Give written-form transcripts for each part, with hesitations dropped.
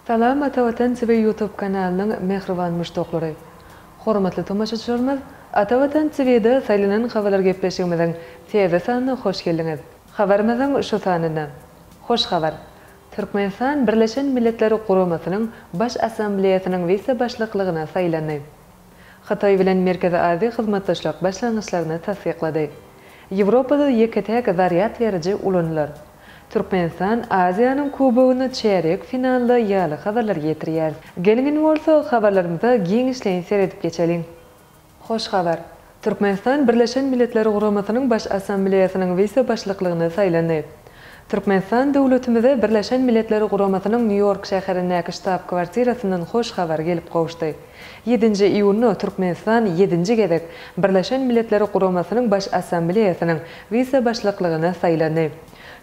Salam Atavatan TV YouTube kanalynyň mähriban muşdaklary. Hormatly tomaşaçylarymyz, Atavatan TV-de Saýlanan habarlar gepleşigimiziň täze sanyna hoş geldiňiz. Habarymyzyň şu sanynda Hoş habar! Türkmenistan Birleşen Milletler Guramasynyň Baş Assambleýasynyň wise-başlyklygyna saýlandy. Hytaý bilen Merkezi Aziýa hyzmatdaşlyk başlangyçlaryny tassyklady. Ýewropada ýeke-täk zarýad beriji ulanylar. Türkmenistan Aziýanyň Kubogynda çärýek finalda ýaly habarlary ýetirýäris. Geliň indi bolsa habarlarymyza giňişleýin seredip geçeliň. Hoş habar! Türkmenistan Birleşen Milletler Guramasynyň Baş Assambleýasynyň wise-başlyklygyna saýlandy. Türkmenistan döwletimize Birleşen Milletler Guramasynyň Nýu-Ýork şäherindäki ştab-kwartirasyndan hoş habar gelip gowuşdy. Ýedinji iýunda Türkmenistan ýedinji gezek Birleşen Milletler Guramasynyň Baş Assambleýasynyň wise-başlyklygyna saýlandy.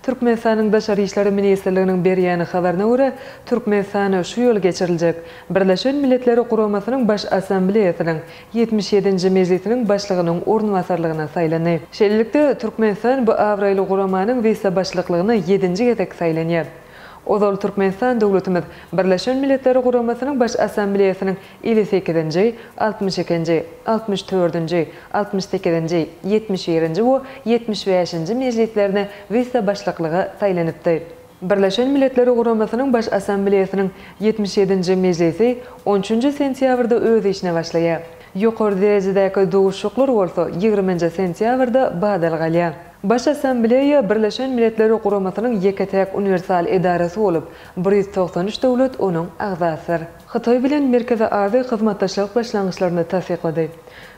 Türkmenistanyň Daşary işler ministrliginiň berýän habaryna görä, Türkmenistan şu ýyl geçiriljek Birleşen Milletler Guramasynyň Baş Assambleýasynyň 77-nji mejlisiniň başlygynyň orunbasarlygyna saýlandy. Şeýlelikde, Türkmenistan bu abraýly guramanyň wise-başlyklygyna ýedinji gezek saýlanýar. Ozal Türkmenistan döwletimiz Birleşen Milletler Guramasynyň Baş Assambleýasynyň 58-nji, 62-nji, 64-nji, 68-nji, 71-nji we 75-nji mejlislerine wise-başlyklyga saýlanypdy. Birleşen Milletler Guramasynyň Baş Assambleýasynyň 77-nji mejlisi on üçünji sentýabrda öz işine başlaýar. Ýokary derejedäki duşuşyklar bolsa 20-nji sentýabrda badalga alýar. Baş Assambleýa Birleşen Milletler Guramasynyň ýeke-täk uniwersal edarasy bolup, 193 döwlet onuň agzasydyr. Hytaý bilen Merkezi Aziýa hyzmatdaşlyk başlangyçlaryny tassyklady.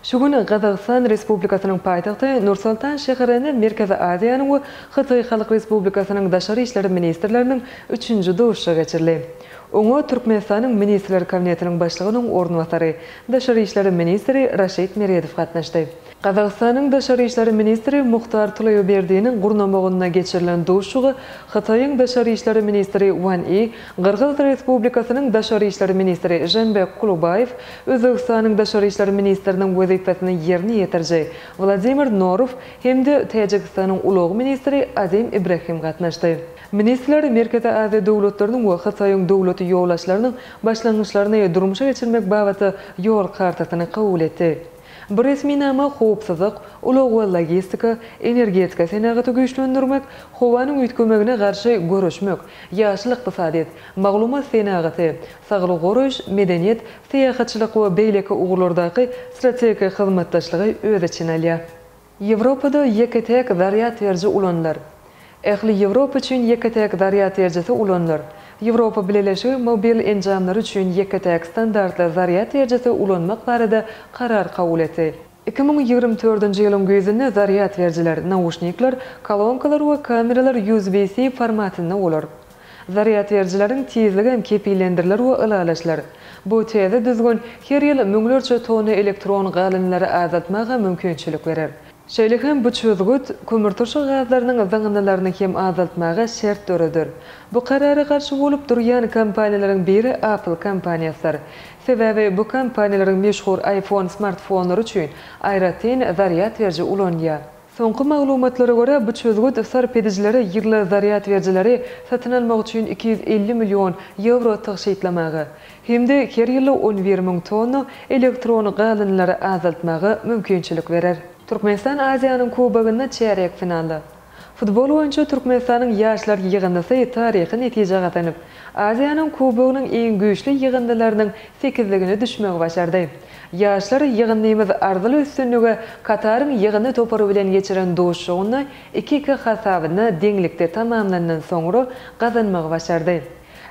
Şu gün Gazagystan Respublikasynyň paýtagty Nur-Sultan şäherinde Merkezi Aziýanyň we Hytaý Halk Respublikasynyň daşary işler ministrleriniň üçünji duşuşygy geçirildi. Oňa Türkmenistanyň Ministrler Kabinetiniň Başlygynyň orunbasary, daşary işler ministri Raşid Meredow gatnaşdy. Gazagystanyň daşary işler ministri Muhtar Tuleuberdiniň gurnamagynda geçirilen duşuşyga Hytaýyň daşary işler ministri Wan I, Gyrgyz Respublikasynyň daşary işler ministri Žeenbek Kulubaýew, Özbegistanyň daşary işler ministriniň wezipesini ýerine ýetiriji Wladimir Norow hem-de Täjigistanyň ulag ministri Azim Ibrahim gatnaşdy. Ministrler Merkezi Aziýa döwletleriniň we Hytaýyň döwlet ýolbaşçylarynyň başlangyçlaryny durmuşa geçirmek babatda ýol kartasyny kabul etdi. Bu resminama howpsuzlyk, ulag we logistika, energetika senagaty güýçlendirmek, howanyň üýtgemegine garşy göreşmek, ýaşyl ykdysadyýet, maglumat senagaty, saglygy goraýyş, medeniýet, syýahatçylyk we beýleki ugurlardaky strategik hyzmatdaşlygy öz içine alýar. Ýewropada ýeke-täk zarýad beriji ulanylar. Ähli Ýewropa üçin ýeke-täk zarýad berijisi ulanylar. Ýewropa Bileleşigi mobil enjamlary üçin ýeke-täk standartly zarýad berijisi ulanmak barada karar kabul etdi. 2024-nji ýylyň güýzünde zarýad berijiler, nauşnikler, kolonkalar we kameralar USB-C formatynda bolar. Zarýad berijileriň tizligi hem kepillendiriler we ylalaşylar. Bu täze düzgün her ýyl müňlerçe tonna elektron galyndylary azaltmaga mümkinçilik berer. Şeýle hem bu çözgüt kömürturşy gazlarynyň zyňyndylaryny hem azaltmaga şert döreder. Bu karara garşy bolup durýan kompaniýalaryň biri Apple kompaniýasydyr. Sebäbi bu kompaniýalaryň meşhur iPhone smartfonlary üçin aýratyn zarýad beriji ulanylýar. Soňky maglumatlara görä, bu çözgüt sarp edijilere ýyly zarýad berijileri satyn almak üçin 250 million ýewro tygşytlamaga hem-de her ýylda 11 müň tonna elektron galyndylary azaltmaga mümkinçilik berer. Türkmenistan Aziýanyň Kubogynda çärýek finalda. Futbol boýunça Türkmenistanyň ýaşlar ýygyndysy taryhy netije gazanyp, Aziýanyň Kubogynyň iň güýçli ýygyndylarynyň sekizligine düşmegi başardy. Ýaşlar ýygyndymyz arzyly üstünlige Kataryň ýygyndy topary bilen geçiren duşuşygynda iki-iki hasabynda deňlikde tamamlandan soňra gazanmagy başardy.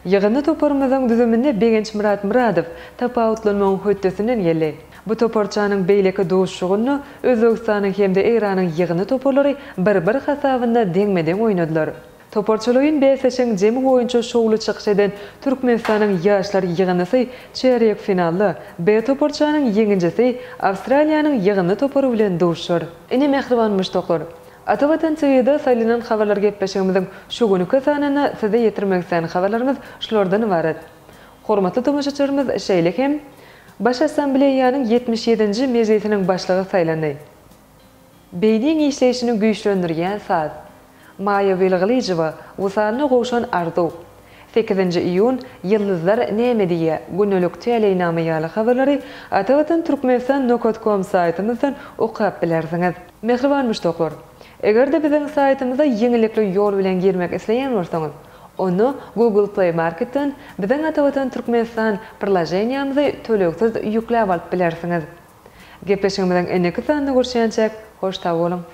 Ýygyndy toparymyzyň düzüminde Begençmyrat Myradow tapawutlanmagyň hötdesinden geldi. Bu toparçanyň beýleki duşuşygynda Özbegistanyň hem-de Eýranyň ýygyndy toparlary bir-bir hasabynda deňme-deň oýnadylar. Toparçalaýyn bäsleşigiň jemi boýunça şowly çykyş eden Türkmenistanyň ýaşlar ýygyndysy çärýek finalda B toparçanyň ýeňijisi Awstraliýanyň ýygyndy topary bilen duşuşar. Ine mähriban muşdaklar, Ata Watan TVde saýlanan habarlar gepleşigimiziň şu günki sanynda size ýetirmek islän habarlarymyz şulardan ybarat. Hormatly tomaşaçylarymyz şeýle hem Baş Assambleýanyň 77-nji mejlisiniň başlygy saýlandy. Beýniň işleýşini güýçlendirýän saz. Maýa Welgylyjowa, Wysalyna gowşan arzuw. Sekizinji iýun, Ýyldyzlar näme diýýär, Gündelik täleýnama ýaly habarlary Atavatan Türkmenistan nokat kom saýtymyzdan okap bilersiňiz. Mähriban muşdaklar! Eger-de biziň saýtymyza ýeňillikli ýol bilen girmek isleýän bolsaňyz, onda Google Play Marketden biziň Atavatan Türkmenistan priloženiýamyzy tölegsiz ýükläp alyp bilersiňiz. Gepleşigimiziň indiki sanynda görüşýänçäk, hoş sag boluň!